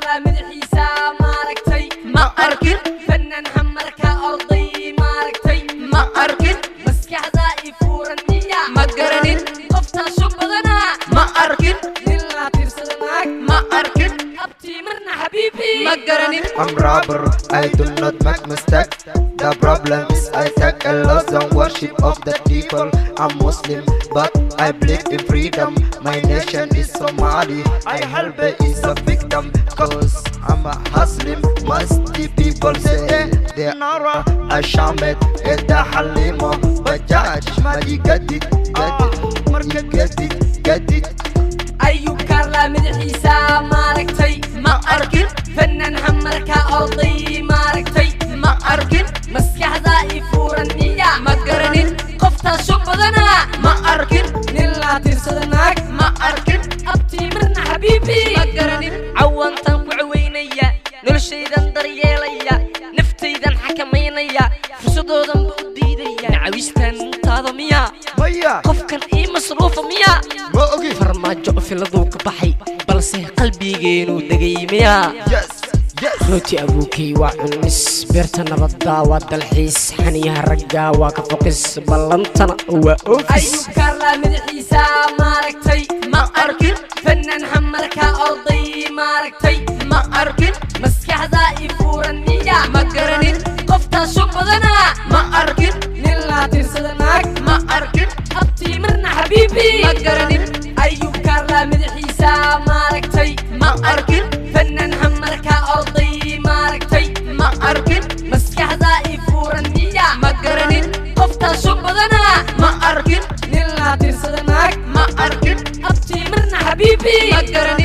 Kaarla madaxiisa maaragtay? Ma arkin. Fanaan xamarka orday maaragtay? Ma arkin. Maskaxda i furan miya? Ma garanin. Qoftaashu badanaa? Ma arkin. Nin laa tirsada naag? Ma arkin. Abtii marna xabiibi? Ma garanin. I'm robber, I do not make mistake. The problem is I take a loss and worship of the people. I'm Muslim, but I believe in freedom. My nation is Somali. I help is a victim, 'cause I'm a Muslim. Must the people say they are a shamet, Eda Halimo, Bajaj, Madigadit, Gadit, Gadit. Ayub Kaarla madaxiisa maaragtay? Ma arkin. Fanaan xamarka orday maaragtay? Ma arkin. Maskaxda i furan miya? Ma garanin. Qoftaashu badanaa? Ma arkin. Nin laa tirsada naag? Ma arkin. Abtii marna xabiibi? Ma garanin. Cawantaan ku caweynaya, noloshaydan daryeelaya, naftaydan xakamaynaya, fursadoodanba u diidaya. Nacawistan taada miya? Maya. Qofkan ii masruufa miya? Ma ogi. Farmaajo filaduu ka baxay, balse qalbigeenuu degay miya? Yes, yes. Rooti abuukey waa cunis, beerta nabadda waa dalxiis, xaniyaha ragga waa ka foqis, ballantana waa oofis. Ayub Kaarla madaxiisa maaragtay? Ma arkin. Fanaan xamarka orday maaragtay? Ma arkin. Maskaxda i furan miya? Ma garanin. Qoftaashu badanaa? Ma arkin. Nin laa tirsada naag? Ma arkin. Abtii marna xabiibi? Ma garanin. Ayub Kaarla madaxiisa maaragtay? Ma arkin. Fanaan xamarka orday maaragtay? Ma arkin. Maskaxda i furan miya? Ma garanin. Qoftaashu badanaa? Ma arkin. Nin laa tirsada naag? Ma arkin. Abtii marna xabiibi? Ma garanin.